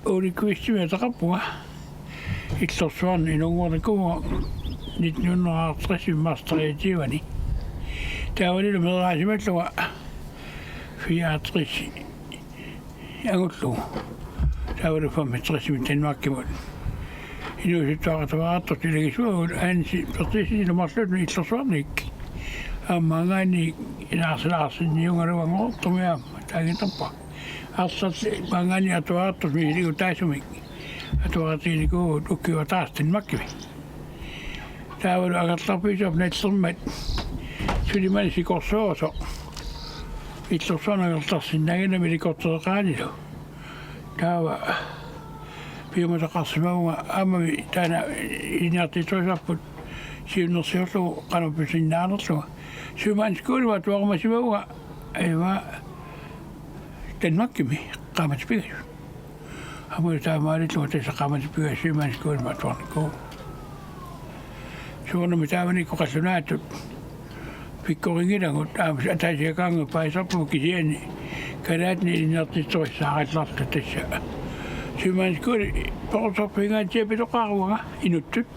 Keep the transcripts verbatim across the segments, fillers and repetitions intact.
Ole Qvistimi ataqarpunga. Illorsuarni inunnguarnikuuvunga nitten hundrede og halvtreds marts treogtyve-ni. Taavanilu meeraasimallunga fireogtres angullugu. Taavalu femogtres-imi Danmarkimut inuusuttuartut ilagissuagut Hansi Berthelsenip marluutini Illorsuarniit. Aamma maanngaanniit Lars Larsen niungaluanngortumik aamma taangitarpa. Arlallit maanngaanniit atuartut misiligu taasumik atuartiginikuuvugut ukiuataas Danmarkimi. Taavalu angerlarfissarput nallermat suli maani sikorsuusoq Illorsuarni angerlarsinnaaginnami helikoptereqaranilu. Taava piumasaqarsimavunga aammami taanna ilinniartitsisussarput siunnersiorlugu qanoq pisinnaanerlunga. Sømandsskolemi atuarumasimavunga aamma Danmarkimi qaammatip pingasuni. Aamma taamaalillunga tassa qaammatip pingasut Sømandsskolemi atuarnikuuvunga. Soorunami taamanikkut qallunaatut pikkorinngilagut aamma ataasiakkaangat paasisarpagut kisianni kalaatini ilinniartitsisussaq aallarta tassa. Sømandsskole perusorpiingatsiapitoqaruanga inuttut.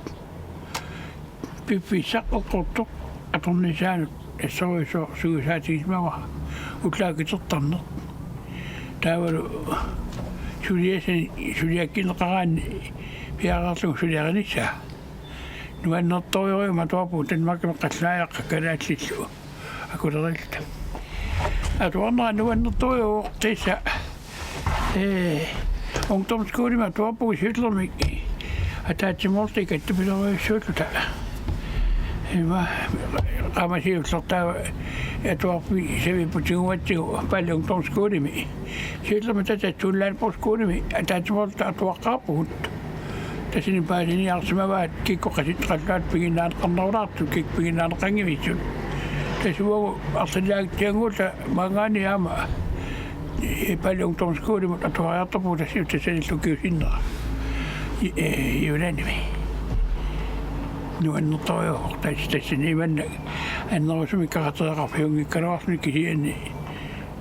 Piffissaq eqqortoq atornissaanut assorujussuaq suusaatigisimavara ullaaq kitertarneq. Taavalu suliassani suliakkiinneqaraanni piareerlugu suliarinissaa. Nuannertorujuuvoq atuarpugut Danmarkimi qallaajaqqat kalaallillu akulerilluta. Atuarnera nuannertorujuuvoq tassa. Ee, ungdomsskolemi atuarpugut siullermik ataatsimoorluta ikattupilerujussuulluta. Ima qaammat siullermik taava atuarfik savipput tigugatsigu Palle Ungdomsskolemi. Siullermik tassa Tuulaanpoq skolemi ataatsimoorluta atuaqqaarpugut. Tassani paasiniarsimavaat kikkut qasittoqallaat piginnaaneqarnerulaartut, kikkut piginnaaneqanngivissut. Tassa uagut arlaleriaatsianngulluta maanngaanniit aamma Palle Ungdomsskolemut atuariartorpugut tassa tassanillu ukiup sinnera. I-, ee, Jyllandimi. Nuannertorujuuvoq tassa tassani imannak annerusumik karaktereqarfiunngikkaluarluni kisianni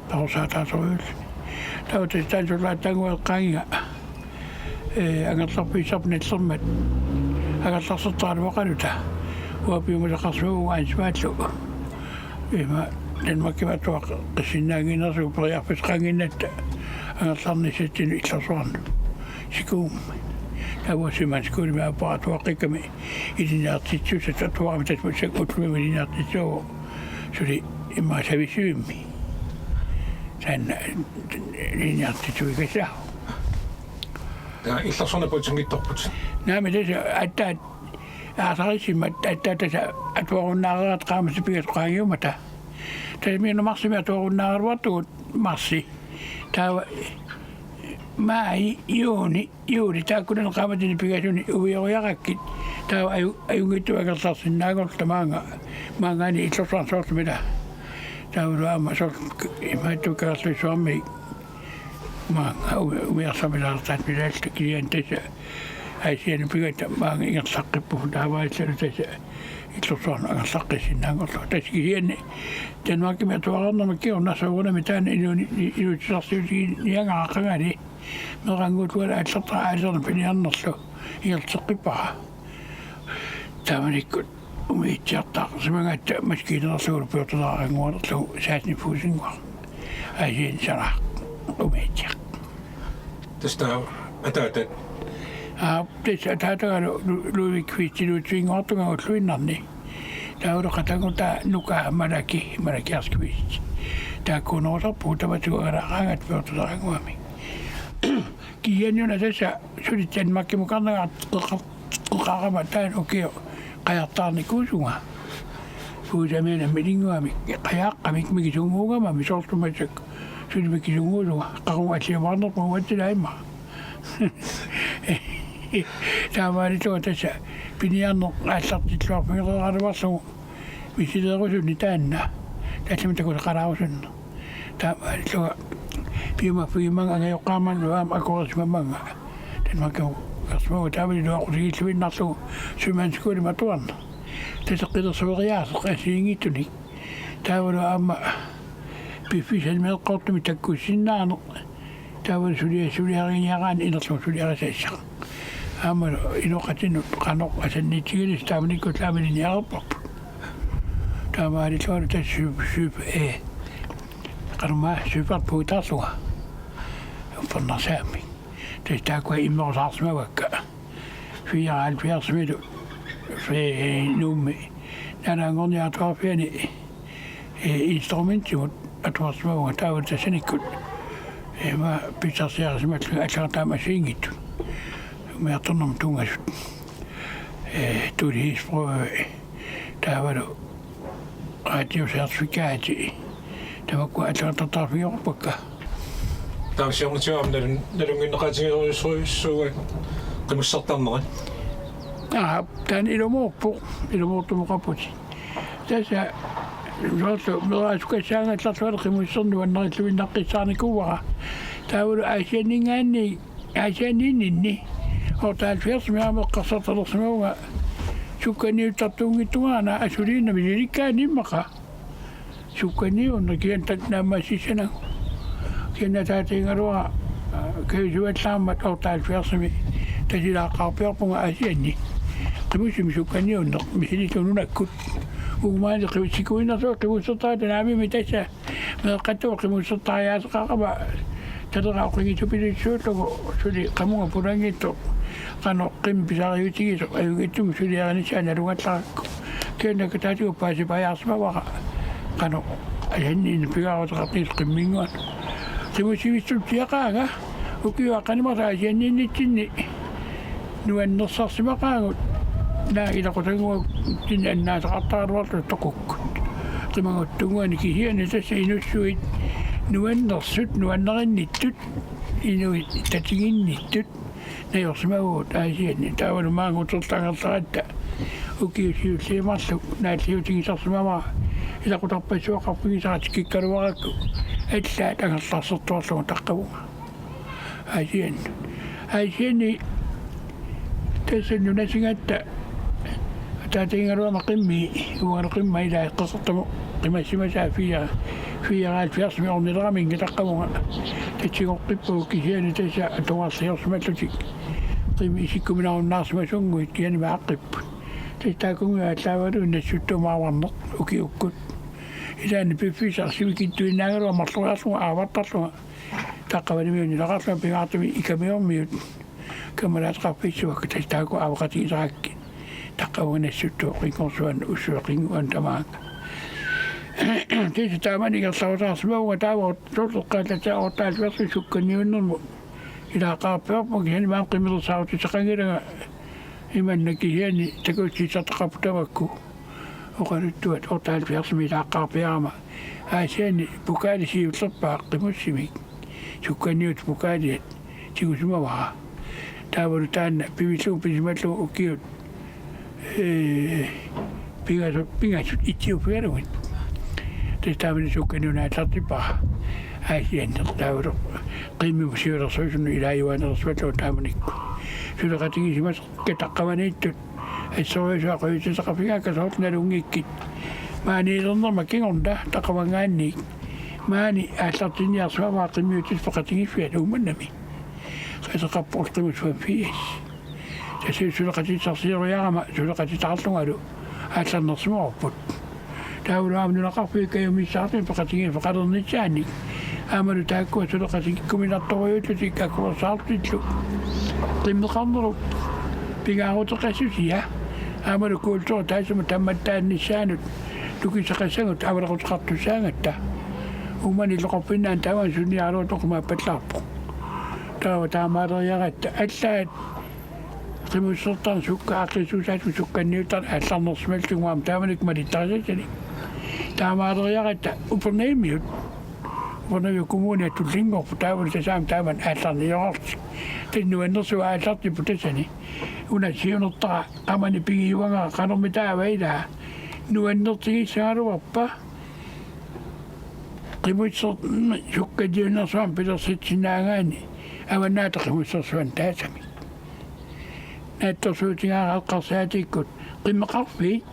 perusaataasorujuulluni. Taava tassa taanna solaattaannguaq eqqaannginnga, ee, angerlarfissarput nallermat angerlarsertaraluaqaluta. Uanga piumasaqarsimavunga ansvaarlu. Ima Danmarkimi atuaqqissinnaannginnersugut periarfissaqannginnatta angerlarnissatsinnut Illorsuarnut. Sikuum. Taava Sømandsskolemi aappara atuaqqikkami ilinniartitsisussatut atuarami tassa massakkut ullumi ilinniartitsisuuvoq. Suli immaqa savissivimmi. Taanna ilinniartitsisuugassaasoq. Taava Illorsuarni putinngittorput. Naamik tassa aatsaat aasarisimmat aatsaat tassa atuarunnaareerata qaammatip pingasut qaangiummata. Tassa imminut marsimi atuarunnaaraluartugut marsi. Taava maj, juuni, juuli taakkunani qaammatini pingasuni uioriarakkit. Taava aju-, ajunngitsunik angerlarsinnaanngorluta maannga. Maanngaanniit Illorsuarni soorlumi ila. Taavalu aamma soorlu imaattoq Kangerlussuarmi maannga umi-, umiarsaamilaartaat milaalluta kisianni tassa Aasiannut pigatta maannga ingerlaqqippugut taamaallalu tassa Illorsuarnut angerlaqqissinnaanngorlugu. Tassa kisianni Danmarkimi atuareernerma kingorna soorunami taanna inuuni-, inuussutissarsiutiginiagara qangali meeraanngullugu aallartera aalisarneq piniarnerlu ingerlateqqippara. Taamanikkut umiatsiartarsimagatta maskiinerlugulu piortalaarannguanerlugu seksten fotinnguaq. Aasianni sanaaq umiatsiaq. Tassa taava ataatat? Aa, tassa ataatagalu Lu-, Ludvig Qvist Ludviginnguartunga ulluinnarni. Taavalu qatanngutaa nukaa Malaki, Malaki Qvist. Taakkuunerusarpugut tamatigut angalaaraangatta piortalaarannguamik. Kisianni una tassa suli Danmarkimukarnanga qeqa-, qeqarama taanna ukioq qajartaarnikuusunga. Puusamiana milinnguamik qajaaqqamik mikisunnguugama misoortumassak suli mikisunnguusunga qaqunga alliumaarnerpunga uatsilaaq immaqa. Taamaalilluta tassa piniarneq aallartilluarfigereeraluarlugu misileerusunneq taanna. Tallimat takusaqalaarusunneq. Taamaalilluta piumaffigimmanga angajoqqaarmanga aamma akuerisimammaga. Danmarkimukarsimavunga taamanilu aqutigilluinnarlugu Sømandsskolemi atuarneq. Tassa qilersueriaaseq assigiinngitsunik. Taavalu aamma piffissami eqqortumik takkussinnaaneq. Taava sulia-, suliariniaraanni inerlugu suliarisassaq. Aamma inoqatinnut qanoq asannitsigilissi taamanikkut aamma ilinniarparput. Taamaalillugu tassa syv-, syv-, eh, qanormaa syvogfyrre puutaarlunga. Uppernarsaammi. Tassa taakkua immerusaarsimavakka. Fireoghalvfjerdsimilu, eh, Nuummi. Nalaanngorniartuarfiani, eh, instrumentimut atuarsimavunga taava tassanikkut. Eh, ma pissarsiarisimallunga allagartaama assigiinngitsut. Umiartornermut tunngasut. Eh, Tuuli Hesbro, eh, taavalu radiocertifikati. Tamakku allagartartarfigeruppakka. Taava siornatigut aamma nalun-, nalunnginneqaatigisorujussuuvutit qimussertarnerit? Aa, taanna ilumoorpoq, ilumoortumik oqarputit. Tassa soorlu meeraasukassaangallarluarlunga qimusserneq nuannarilluinnaqqissaarnikuuara. Taavalu Aasianninngaanniit, Aasianniinninni otteoghalvfjerdsimi aamma eqqarsartalersimavunga sukkanniuttartuunngitsungaana asuliinnaq misilikkaanni immaqa. Sukkanniunneq kisianni tassa naammassissanagu. Kisianni ataatigaluara, aa, kajussuallaarmat otteoghalvfjerdsimi tassa ilaaqqaarpiarpunga Aasianni. Qimussimik sukkanniunneq misilillugu nunakkut. Uumani qimussikkuinnersuaq qimussertaratta naamimmi tassa. Meeqqatut qimussertariaaseqarama talera oqinngitsupilussuullugu suli qamunga pulanngitsoq qanoq qimmit pisariutigisoq ajunngitsumik suliarinissaa nalugallarakku. Kisianni nakataatigut paasipajaarsimavara qanoq asanninneq pingaaruteqartigisoq qimminnguanut. Qimussivissutsiaqaanga ukiuaqqanimarsa Aasianniinnitsinni nuannersarsimaqaagut, naak ilaqutannguatsinni annaasaqartaraluarluta toqukkut. Qimaguttunnguanik kisianni tassa inussuit nuannersut, nuannarinnittut, inuit tatiginnittut najorsimavugut Aasianni. Taavalu maanga uterluta angerlaratta ukiut siulliit marluk naalliutigisarsimavara ilaqutarpassuaqarfigisara tikikkaluarakku allaat angerlarsertuarlugu taqqavunga. Aasianni. Aasianni tassa nunasigatta ataatigaluama qimmii, uangalu qimmat ilaat qeqertamut qimassimasaat fire, fireoghalvfjerdsimi ornileraminnga taqqavunga. Tatsigoqqippagut kisianni tassa atugarliorsimallutik. Qimmit isikkuminarunnaarsimasunnguit kisianni maaqqipput. Tassa taakkunnguit aallaavigalugit Nassuttuumik aavarneq ukiukkut. Ilaanni piffissaq sivikitsuinnaagaluaq marloriarlunga aavartarlunga. Taqqavanimiut nilaqarlunga pingaartumik Ikamiormiut. Kammalaateqarfissavakka tassa taakku aavaqatigisarakkit. Taqqavunga Nassuttuup qinngorsuanut ussueqinguan tamaanga. Tassa taamani ingerlarusaarsimavunga taava soorlu eqqaallatsiarutta otteoghalvfjerdsimi sukkanniunnermut ilaaqqaarpiarpunga kisianni maani qimmilersaarutissaqanngilanga imannak kisianni takussutissartaqarput tamakku. Oqaluttuat otteoghalvfjerdsimi ilaaqqaarpiarama Aasianni pokaali siullerpaaq qimussimik. Sukkanniutip pokaaliat tigusimavara. Taavalu taanna pivillugu pisimallugu ukiut, ee, pingasut, pingasut ittiuffigalugit. Tassa taamani sukkanniunneq aallartippara Aasianni taavalu qimmimut siulersuisunut ilaajuaannarsuallugu taamanikkut. Suleqatigisimasakka taqqavaniittut assorujussuaq qujutissaqarfigaakka soorlu nalunngikkit. Maaniilernerma kingorna taqqavanngaanniit. Maani aallartinniarsimavara qimmiutissat peqatigiiffiat Uummannami. Qiteqarpoq qimussuaffiis. Tassa suleqatissarsioriarama suleqatitaarlungalu aallarnersimavarput. Taavalu aamma nunaqarfiit kajumissaartumik peqatigiiffeqalernissaannik. Aammalu taakkua suleqatikkuminartorujuullutik akuersaarlutillu. Qimmeqarnerup pingaaruteqassusia. Aammalu kulturi taassuma tammattaannissaanut nukissaqassagut avalequteqartussaagatta. Uummani illoqarfinnaani taava sunniaraluartoq qimaappallaarpoq. Taava taamaaleriaratta allaat qimussertarneq sukka-, aaqqissuussaatit sukkanniuttarneq aallarnersimallugu aamma taamanikkut malittarisassanik. Taamaaleriaratta Upernavimmiut. Upernavimmi kommunia tullinngorpoq taavalu tassami taamani aallarniorarlutik. Tassa nuannersuaq aallartippoq tassani. Una siunertara qamani pigiuagara qanormi taava ilaa. Nuannertigissagaluarpa. Qimusser-, sukkanniunnersuarmik pilersitsinnaagaanni Avannaata Qimussersuanut taasamik. Naatsorsuutigaara eqqarsaatikkut qimmeqarfiit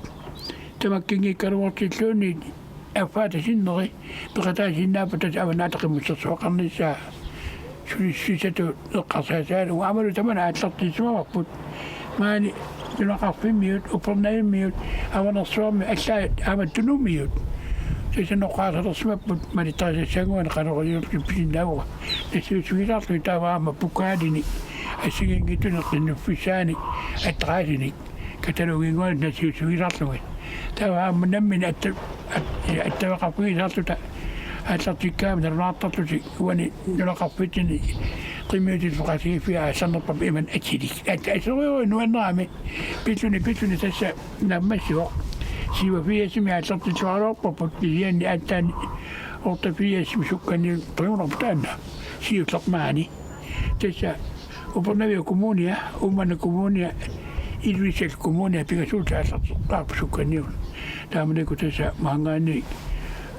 tamakkinngikkaluartilluunniit affaata sinneri peqataasinnaapput tassa Avannaata Qimussersuaqarnissaa. sulissutisatut eqqarsaatigalugu aammalu tamanna aallartissimavarput. Maani nunaqarfimmiut, uppernavimmiut, avanersuarmiut, allaat aamma Tunumiut. Tassa noqqaasalersimapput malittarisassannguanik qanoq iliorlutik pisinnaavunga. Nassiussutigisarlugit taava aamma pokalinik assigiinngitsunik qinnuffissaani adressinik kataloginnguanik nassiussutigisarlugit. Taava aamma nammineq atta-, at-, attaveqarfigisarluta aallartikkaangamik nalunaartarlutik uani nunaqarfitsinni qimmiutit peqatigiiffiat aallarnerpaamik imannak atilik. At-, aserorlutik nuannerami pilluni, pilluni tassa naammassivoq. Siva fiasimi aallartilluaraluarparput kisianni aatsaat otteogfirsimi sukkaniuteqarpoq taanna. Siulleq maani. Tassa Upernaviup Kommunia, Uummannap Kommunia, Ilulissat Kommunia pingasuutit aallarteqqaarput sukkaniut. Taamanikkut tassa maanngaanniit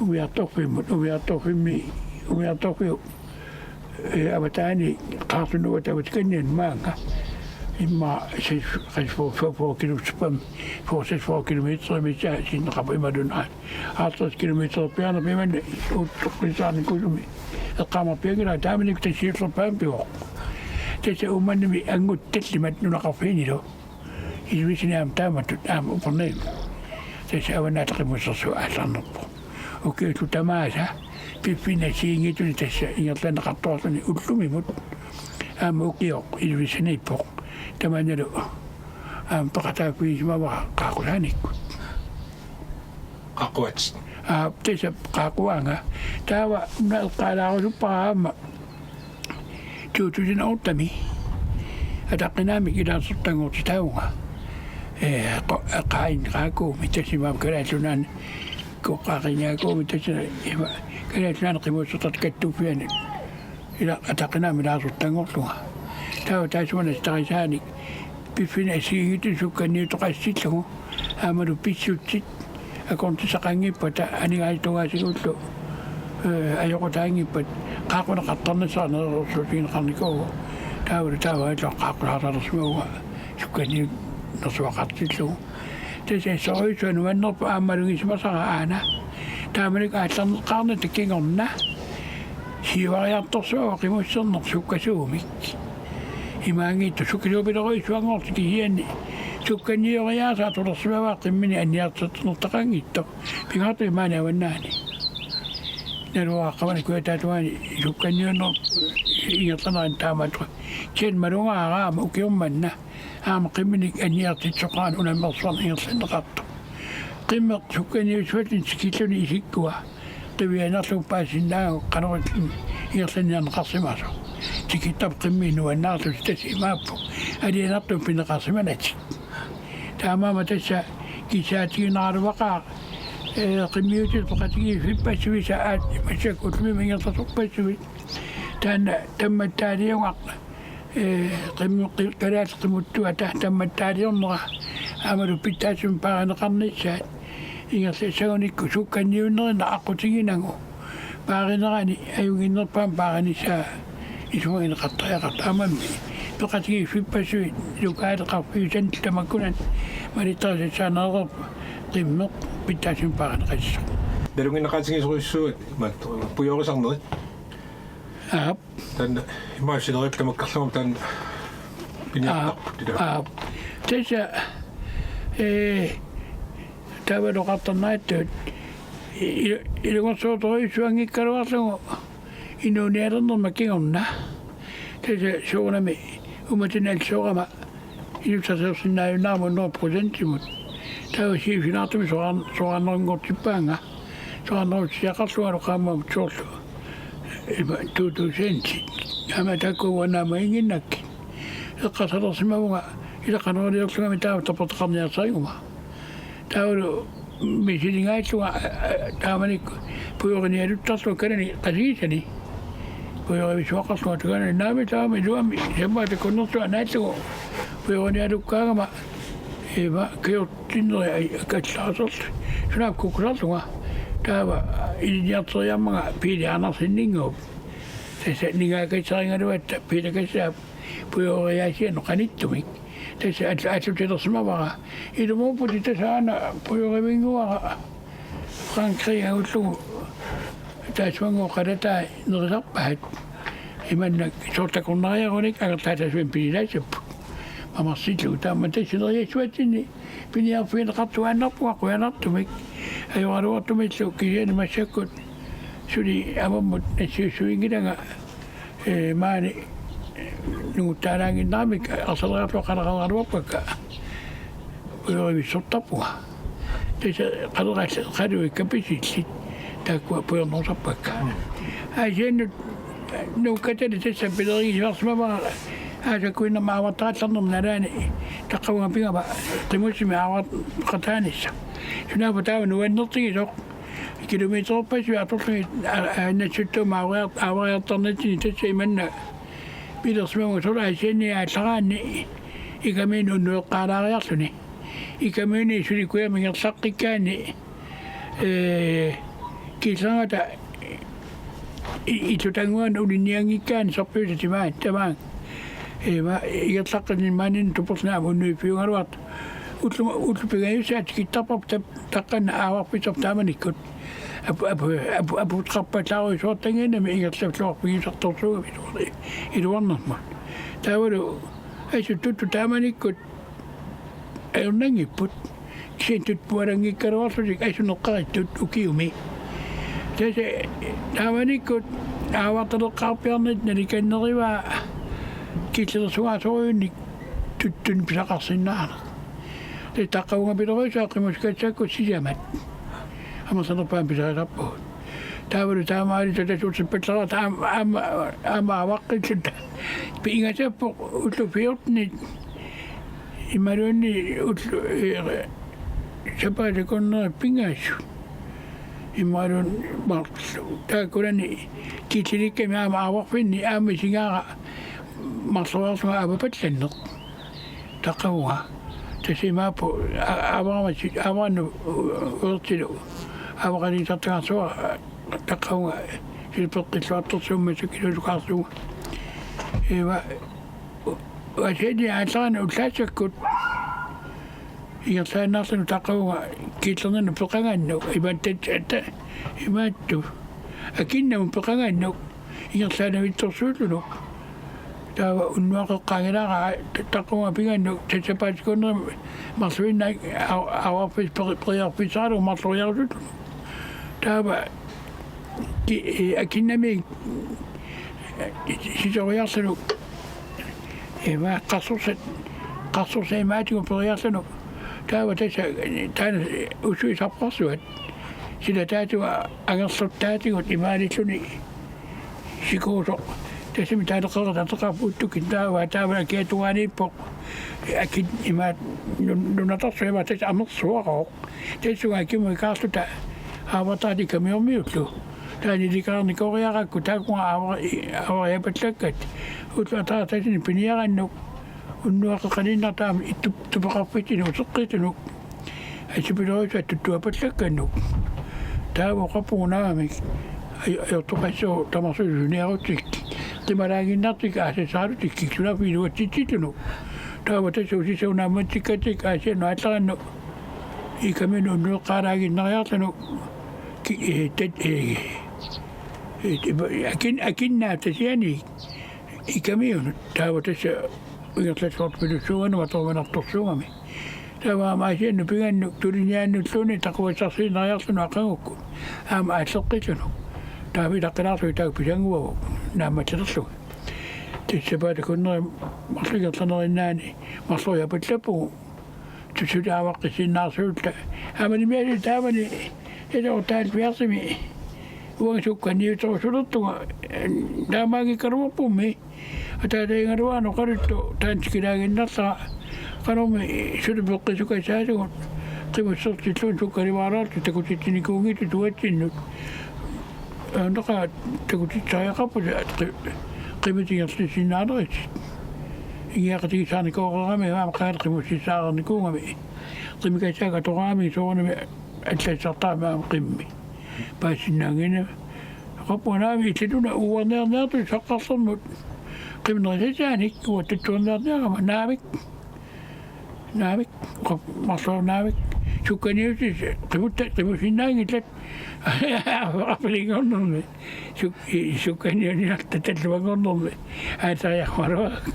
Umiartorfimmut, Umiartorfimmi, Umiartorfiup, eh, avataani Qaarlunut avatikanniani maanga. Immaqa seks, seks, fyrre, fyrre kilometer, fyrre, seks, fyrre kilometer missaa sinneqarpoq imaluunniit halvtreds kilometer piaarnerput imannak uuttoqqisaarnikuusumik eqqaamarpianngilaq taamanikkut tassa siullerpaamik pivoq. Tassa Uummannami angut tallimat nunaqarfiinilu. Ilulissani aamma taamatut aamma Upernavimmi. Tassa Avannaata Qimussersuaq aallarnerpoq. Ukiullu tamaasa piffinni assigiinngitsuni tassa ingerlanneqartoqarluni ullumimut. Aamma ukioq Ilulissaniippoq. Tamannalu aamma peqataaffigisimavara qaaqqusaanikkut. Qaaqquat. Aa, tassa qaaqquaanga. Taava una eqqaalaarusuppara aamma to tusind otte-mi ataqqinaammik ilaasortanngortitaavunga. Ee, qo-, qaainqaakuumi tassa imaappoq Kalaallit Nunaanni, ko-, qaainqaakuumi tassa ima-, Kalaallit Nunaanni qimussertat kattuffianni ila ataqqinaammik ilaasortanngorlunga. Taava taassuma nasitarisaanik piffinni assigiinngitsuni sukkaniuteqassillugu aammalu pissutsit akornutissaqanngippat aningaasat tungaasigullu, eh, ajoqutaanngippat qaaqquneqartarnissara nerersuutigineqarnikuuvoq. Taavalu taava illoq qaaqqusaartalersimavunga sukkaniunnersuaqartillugu. Tassa assorujussuaq nuannerpoq aammalugisimasara aana. Taamanikkut aallarneqarnata kingorna siuariartorsimavoq qimusserneq sukkasuumik. Imaanngitsoq sukkasuupilerujussuanngortoq kisianni sukkanioriaaseq atulersimavaa qimminik anniarterneqartaqanngitsoq. Pingaartumik maani avannaani. Naluara qamani Kujataata tungaani sukkaniunneq ingerlanerani taamaattoq. Kisianni malugaara aamma ukioq manna. Aamma qimminik anniartitsisoqarani unammersuarneq ingerlanneqartoq. Qimmeq sukkaniussuatsinnik tikilluni isikkua qivianerlugu paasisinnaagakku qanoq ingerlanniarneqarsimasoq. Tikittarput qimmiit nuannaarlutik tassa imaappoq alianartumik pineqarsimanatik. Taamaammat tassa kissaatiginaraluaqaaq, ee, qimmiutit peqatigiiffippassuisa aat massakkut ullumi ingerlasorpassuit. Taanna tammattaaliugaq, ee, qimmu-, qi-, kalaallit qimuttuata tammattaaliornera aammalu pitsaasumik paarineqarnissaat ingerlassagunikku sukkaniunnerinnaq aqqutiginagu paarinerani ajunnginnerpaamik paarinissaa isumagineqartariaqartoq. Taamaammat peqatigiiffippassuit lokaaleqarfiusannit tamakkunani malittarisassaanerup qimmeq pitsaasumik paarineqassasoq. Nalunngineqaatigisorujussuuat imaat pujoorisarnerit. Aap. Taanna imaassineriarluta makkarlugit taanna piniartarput ila. Aap. Tassa, ee, taavalu oqartarneratut i-, i-, ilungersorujussuanngikkaluarlugu inuunialernerma kingorna. Tassa soorunami uummatinni allisoorama inuussutissarsiorsinnaajunnaarama hundrede procentimut. Taava siusinaartumik soraar-, soraarnerunngortippaannga. Soraarnerutsiaqarlungalu qaammammut soorlu. Ima to tusind. Aamma taakku uanga naammaginnginnakkit. Eqqarsalersimavunga ila qanoq iliorlugami taava tapertaqarniarsariguma. Taavalu misiligaallunga, aa, aa, taamanikkut pujorinialuttarlunga kanani qasigisani. Pujorivisuaqarlunga kanani naami taama iluamik sammaa takunnersunga naallugu. Pujorinialukkaangama ima kajortinneri ai kallaasarlu. Sunaaffa kukkusarlunga. Taava ilinniarteriarmanga Piili Andersenninnguup. Tassa ningaakassarigaluatta Piilakassaap pujoriaasianut qanittumik. Tassa all-, allutilersimavara. Ilumuupputit tassa aana pujorivinnguara Frankrig angullugu taassuannguup qalatai nerisarpaat. imannak soorlu takornariarunik angerlaataasunik pinilaassapput. Mamarsillugu taama tassa sineriassuatsinni piniarfigineqartuaannarpunga qujanartumik. Ajoraluartumillu kisianni massakkut suli avammut nassiussuinngilanga, ee, maani, ee, nunguttaalaannginnaramik arsaleriarluta qanaqaraluarpakka. Pujorivissortarpunga. Tassa qalerallit qaluit kapisillit taakkua pujornerusappakka. Aasiannut nuukkatali tassa pilerigisimavara aasakkuinnarmik aavartarallarnerma nalaani taqqavunga pigama qimussimik aavartaqataanissaq. Sunaaffa taava nuannertigisoq kilometerpassuit atorlugit a-, a-, nassuttuumik aavariar-, aavariartarnitsinni tassa imanna pilersimavunga soorlu Aasianni aallaraanni ikamiunut unnueqqaalaariarluni. Ikamiunit suli kujamik ingerlaqqikkaanni, ee, killingata i-, illutannguanut uninnianngikkaanni sorpiusa timaat tamaanga. Ee, ma-, ingerlaqqinni maaniinnaq tuperluni aamma unnuiffiugaluartoq. Ullu-, ullut pingajussaat tikittarparput tap-, taqqannaq aavarfissarput taamanikkut. Apu-, apu-, apu-, aputeqarpallaarujussuartannginnami ingerlalluarfigisartorsuugami iluar-, iluarnermut. Taavalu assut tuttut taamanikkut ajornanngipput. Kisianni tutpualanngikkaluarlutik assut neqqarittut ukiumi. Tassa taamanikkut aavartaleqqaarpiarnit nalikannerivaa killilersugaasorujunnik tuttunik pisaqarsinnaaneq. Tassa taqqavunga pilerujussuaq qimussikassakkut sisamat amerlanerpaamik pisarisarpagut. Taavalu taamaaliortut tassa utersippallaratta aam-, aamma, aamma avaqqilluta. Pingasappoq ullut fjortenit imaluunniit ullut, ee, sapaatip akunneri pingasut. Imaluunniit marluk. Taakkunani killilikkami aamma aavarfinni aamma isigaara marloriarlunga aavapallanneq. Taqqavunga. Tassa imaappoq a-, aavarama si-, aavarannut u-, uertilu aavaqatigisartagarsuara taqqavunga suli peqqilluartorsuummat sakiluusukaarsuunga. Iva u-, Aasianni aallaraanni ullaassakkut ingerlaannarluni taqqavunga killernernut peqangannu imaattat atta imaattoq akinnamut peqangannu ingerlaannavittorsuulluni. Taava unnuaqeqqaanngilara ta-, taqqavunga pigannut tassa sapaatip akunneri marluinnaat a-, aavarfis-, peri-, periarfissaralugu marloriarusulluni. Taava ki-, ee, akinnamiit, ee, sisoriarluni, ee, iva qarsorsat, qarsorsat imaatigut periarluni. Taava tassa, ee, taanna, ee, usui sapparsuat. Sila taatigut angerlertaatigut imaalilluni sikuusoq. Tassami taaleqeqata ateqarpoq uttukkut taava, taava akiata tungaaniippoq. Akit imaat nun-, nunatarsuaq imaat tassa amersuarooq. Tassunga akimut ikaarluta aavartaratta ikamiormiullu. Taanna ilikaarnikooriarakku taakkunga aavari-, aavariapallakkat. Ullut ataaseq tassa piniarannut. Unnuaqeqqaniinnartaa ittup-, tupeqarfitsinut uteqqisunut. Assut pilerujussuaq tuttuapallakkannut. Taava oqarpunga naamik. Aj-, ajortoqassaaq tamarsuup suniarutsigit. Qimalaannginnartigit aasassaarutigit sunaaffa iluatsitsilluni. Taava tassa usissaq unaammatsikkatsigu Aasiannut aallaraannut. Ikamiunut unnueqqaalaannginnariarluni. Ki-, ee, tat-, ee, ee, akin-, akinnaat tasiani. Ikamiunut taava tassa ingerlalluartupilussuugami atoruminartorsuugami. Taava aamma Aasiannut pigannut tuliniaannulluunniit taquassarsiinnariarluni aqagukkut. Aamma aalleqqilluni. Taava ilaqqilaarluni taakku pisannguagut naammattalerlugit. Tassa sapaatip akunneri marluk ingerlanerinnaanni marloriapallappugut. Tussutaavaqqissinnaarsuullunga. Aamma nimialu taamani ilortaal piarsimi uanga sukkanniuterusulertunga taamaanngikkaluarpummi. Ataatagigaluarpoq oqaluttoq taanna tikilaaginnarlara. Qanormi suli peqqisukassaasugut qimussertilluunniit sukkanivaalaartut takutitsinikuunngitsut tuatsinnut. Aamma takutitsariaqarpusi qi-, qimit ingerlasinnaanerisut. Ingiaqatigiissaarnikooqarami aamma qaat qimussissaarnikuugami. Qimikassaakka atoraami soorunami allassartarami aamma qimmi. Paasinnaanngina. Oqarpunga naamik illit una uarniarniartut saqqarlermut. Qimnerisasaanik uattuttuarniarniarama naamik. Naamik, oqarpunga marloriarlunga naamik. Sukkaniutit qimutta-, qimussinnaanngillat. Apeqqalinngornermi. Suk-, i-, sukkaniuniarta talluanngornermi. Aatariaqquaruaq.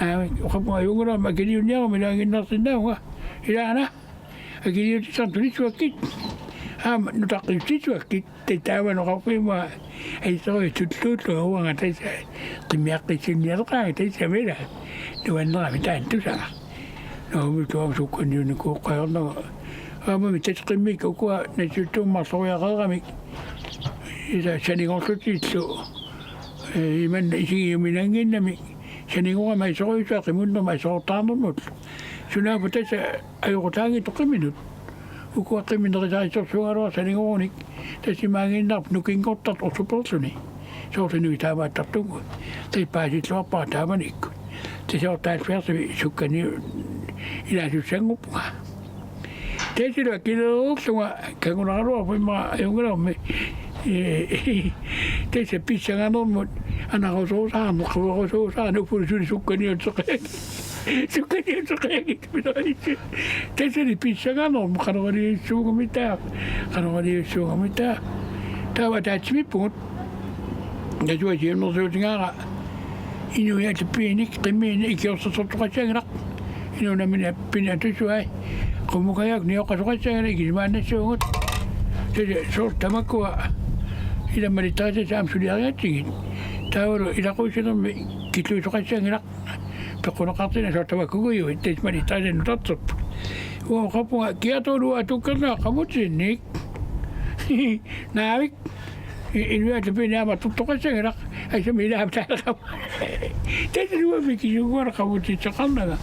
Naamik, oqarpunga ajunngilaq akiliunniaruma ilaanginnarsinnaavunga. Ilaana. Akiliutissarput tunissuakkit. Aamma nutaqqississuakkit. Tassa taamani oqarfimmanga. Aissorujuk tulluullunga uanga tassa. Qimmiaqqissinnialeqaanga tassa mila. Nuannerami taanna tusanga. Naamik, taava sukkaniunikuuqqaarnaq. Aammami tassa qimmikka ukua nassuttuummarloriaqaramik. Ila sanigorlutillu. Ee, imanna isigiuminannginnamik. Sanigorama aisorujussuaq qimunnermut aisorortaarnermut. Sunaaffa tassa ajoqutaanngitsoq qiminut. Ukua qimminerisarisorsuugaluarput sanigorunik. Tassa imaanngiinnarput nukinngortartut orsuperluni. Soorlu inuit taamaattartunnguit. Tassa paasilluarpara taamanikkut. Tassa soorlu halvfjerdsimi sukkaniu-, ilaasussanngorpunga. Tassa akileerlunga kangunaraluarpoq immaqa ajunngilarmi. Ee, tassa pissanganermut anarusuusaarneq, querusuusaarneq, uppulusuli sukkaniuteqaat. Sukkaniuteqaat. Tassani pissanganermut qanoriliussuugamitaa, qanoriliussuugamitaa. Taava ataatsimiippugut. Nassua siunnersuutigaara inuit atorfiinik qimmiinik ikiorsersortoqassanngilaq. Inuup nammineq pinatusuai. Qummukajaak nioqqasoqassanngilaq ikisimaannassuugut. Tassa soorlu tamakkua ilaa malittarisassat aamma suliarigatsigit. Taavalu ilaqusinermi killuisoqassanngilaq. Peqquneqartinneq soorlu tamakkuugujuit, tassa malittarisassat nutarterput. Uanga oqarpunga kiartuulua atukkerlunga qamutiinnik. Naamik. I-, inuit atorfiinik aamma atortoqassanngilaq. Aisami ilaap taaleqama. Tassa uanga mikisunnguara qamutissaqarnanga.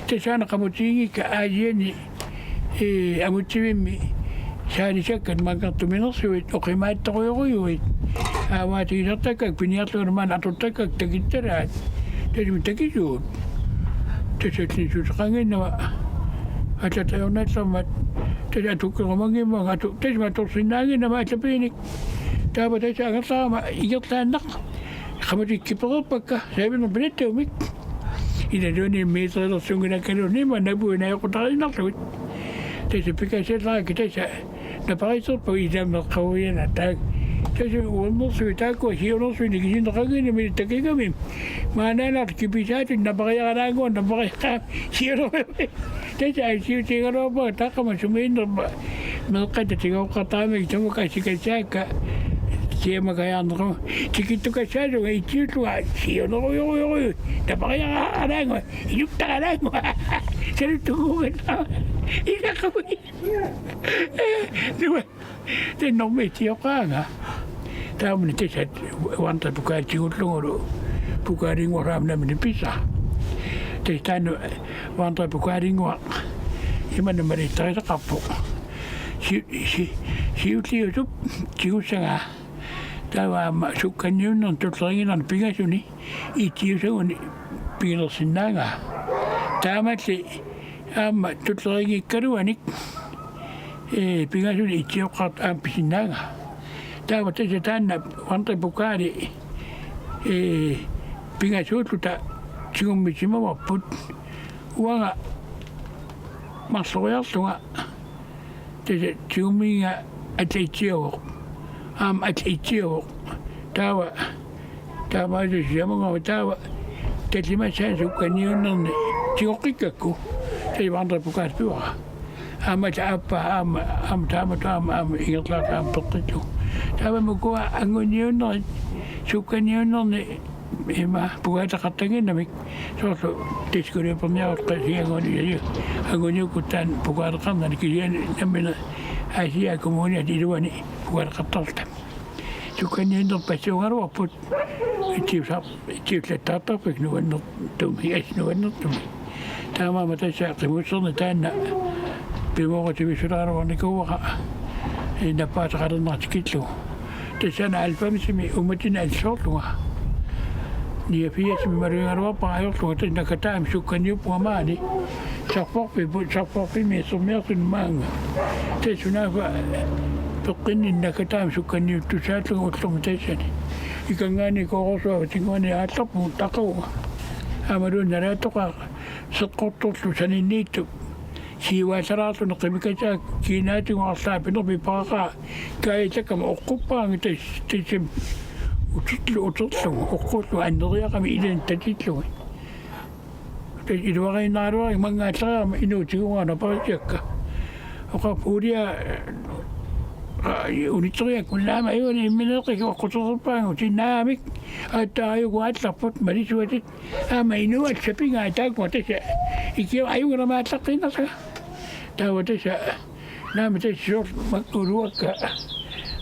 Tassa aana qamutiinngikka Aasianni, ee, amutsivimmi saalisakkat manngertuminersuit, oqimaattorujorujuit. Aamma atigisartakkakka piniarlugit maanna atortakkakka takitsalaat. Tassami takisuut. Tassa allinissuteqannginnama. Allatut ajornallermat. Tassa atukkerumanngimmat atu-, tassami atorsinnaannginnama atorfiinik. Taava tassa angerlarama ingerlaannaq. Qamutit kipereerpakka, savinermik pinattagumik. Ilaluunniit meterilersunnginnakkaluunniit maanna napuinaajoqutariinnarlugit. Tassa pikassallarakku tassa napariserput ilameqqaruianataak. Tassa uernersuit taakkua siunersuit nikisinneqannginnamik takigamik. Maannaannarlu kipisaatut napariaralaannguaq napariaqaaq siunersuit. Tassa aisiutigaluarpara taqqama sumiinnerma. Meeqqat tigooqqattaramik tamakku asikassaakka. Siamakajaarneqarama. Tikittukassaasunga itsiullunga siunerujorujorujuit. Napariaralaannguaq. Inuttaraannguaq. Saluttunnguugatta. Ilaqui. Nua. Tennermi itioqqaanga. Taamani tassa vandrepokalip tigullugulu. Pokalinnguaq aamma nammineq pissaq. Tassa taanna vandrepokalinnguaq. Imanna malittarisaqarpoq. Si-, si-, siulliusup tigussagaa. Taava aamma sukkaniunnerni tulleriinnarni pingasuni. Itsiusaguni pigilersinnaangaa. Taamalli aamma tulleriinngikkaaluanik, ee, pingasuni itsioqqaartoq aamma pisinnaangaa. Taava tassa taanna vandrepokali, ee, pingasuulluta tigummissimavarput. Uanga marloriarlunga tassa tigummiinnga alla itsiavoq. Aamma alla itsiavoq. Taava, taamaattoq sisamanngormat taava tallimassaani sukkaniunnerni tigoqqikkakku. Tassa vandrepokali pivara. Aamma alla aappaa aamma, aamma taamatut aamma, aamma ingerlaartoq aamma peqqillugu. Taava ukua anguniunnerit sukkaniunnerni ima pokaleqartannginnamik soorlu diskoliuperniarutta qasiannguni anguniukkut taanna pokaleqarnani kisianni nammineq Aasiaat kommuniat iluani pokaleqartarluta. Sukkaniunneq passuugaluarput itsiusar-, itsiullattaartarfik nuannertumik, assut nuannertumik. Taamaammat tassa qimusserneq taanna pimoorutivissuleqalerunikuuara, ee, nappaataqalerneq tikillugu. Tassani halvfemsimi uummatinnut allisoorlunga. Niogfirsimi malugigaluarpara ajorlunga tassa Nakataami sukkaniuppunga maani. Sarfaqarfiup-, Sarfaqarfiup issermiarsunik maannga. Tassa sunaaffa peqqinninni Nakataami sukkaniuttussaallunga ullormi tassani. Ikanngaanniit Koorsuaq tinnguani aallarpunga taqavunga. Aammalu nalaattoqaaq seqqortorlu saninniittup Siuaasalaarluni qimikatsaat kiinaatigut arlaat pinerpit paqaqaa kaajattakkama oqquppaanga tas-, tassami uterlu-, uterlugu oqqullugu anneriaqami ilani tatillugit. Tassa iluariinnaraluarlunga mannga allariarama inuup tigugaanut aperitsiakka. Oqarpoq uulia, aa, unitseriakku naamik ajugani immineeqqikka oqquserpaagut sinnaamik aatsaat ajuku aallarput malisuatit. Aamma inuup sapigaa taakkua tassa ikiorama ajugami aallaqqiinnarlunga. Taava tassa naamik tassa soorlu makku uluakka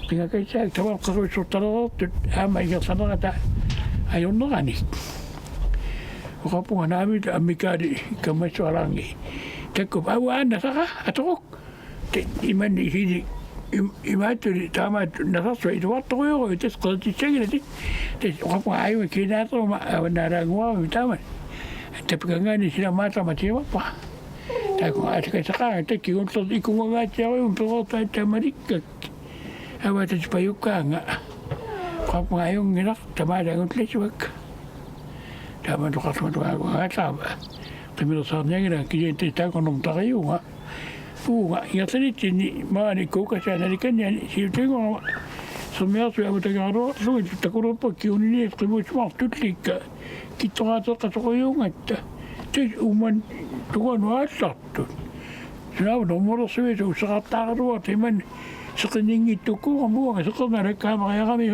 qingakatsaat tamarmik qeqerussortalereersut aamma ingerlanerata ajorneranik. Oqarpunga naamik ammikaali kammassualaarngi. Takuuk aua aana sara atoruk. Te-, imanni isili im-, imaattuli taamaattoq nasarsuaq iluartorujorujuit tassa qeritissanngilatit. Tassa oqarpunga aajuna kiinaateruma avannaalaannguarami taamani. Tapikangaani sila maatama tiimarpa. Taakku aatikasaqaanga takkigullerti ikungangaatsiarujun pereertaat taamalikkak. Avatatipajuakkaanga. Oqarpunga ajunngilaq tamaat angullasuakka. Taamaattoqarlunga tungaanut aataava. Qimilersaarnianngilanga kisianni tassa taakkununnga tariuunga. Uunga ingerlanitsinni maani kuukassaa nalikanniani siutinngorama sermiarsuit avatagaraluarlugit takulerpakka kiuniniit qimussimaartut tulliikka kittoraateeqqasorujuugatta. Tassa uummannut tungaanut aallartut. Sunaaffa normulersuisa usseqartaaraluartoq imannak seqinninngitsukkut uanga seqernup alakkaamariarami.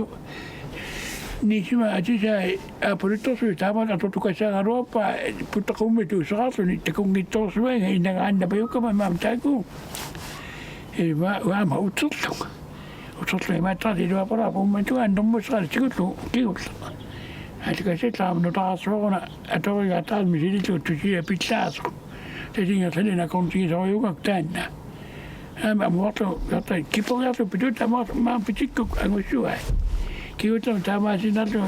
Niisima atisai aappaluttorsuit taamaat atortukassaagaluarpaa puttaqummi tuussaqarluni takunngitsoorsuaanga innangaannapajukkama maama taakku. Ima uama uterlunga. Uterlunga imaattoq iluapalaa puumman tungaan normussaqarluni tigullugu kigullugu. Aatikassallaamma nutaarsuaruna atorigaataarmi silillugu tusia pillaasoq. Tasinga sanina kontigisorujuugak taanna. Aamma amuarlu, jota, kiporiarlu pitut amuarlu, maam pitikkuk angussuai. Kiguttama taamaasinnarlu,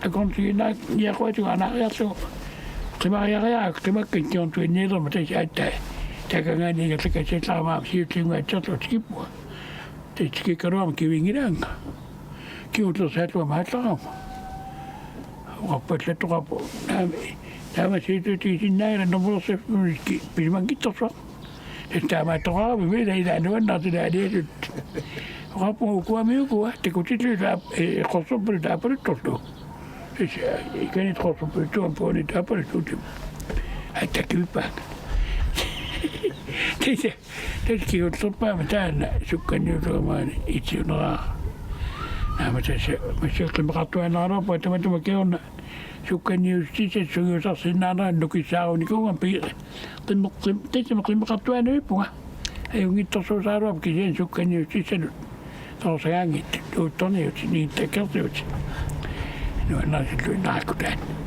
akornsiginaa, niaquatigu anaariarlu, qimariariarak, qimakkat kigorntuinniilerma tassa aatsaat. Takangaani ingerlakassallaarama aamma siulliunngaatserlu tikippunga. Tassa tikikkaluarama kivinngilaannga. Kigullersaallunga maallarama. Oqarpallattoqarpoq. Naamik, taama siututigisinnaanngilaq normulersaffimminik pisimanngitsorsuaq. Tassa taamaattoqarami ila ila nuannaartut aliasut. Oqarpunga ukuami ukua, takutilluta, eh, qorsorpaluttoq aappaluttorlu. Tassa, eh, ikanit qorsorpaluttuat puanit aappaluttuutim. Ai, takivippaanga. Tassa, tassa kigullerpaamik taanna sukkanniusumaani itsiunera. Naamik tassa, massakkut qimeqartuaannaraluarpunga tamatuma kingorna sukkanniussutissatut sungiusarsinnaanerannut nukissaarunikkuugama pi-, qim-, qim-, tassami qimeqartuaannavippunga. Ajunngitsorsuusaraluarpoq kisianni sukkanniussutissatut. Torsagaanngitsut, uuttorniutit, niittakkersuutit. Nuannaarsilluinnaarakku taanna.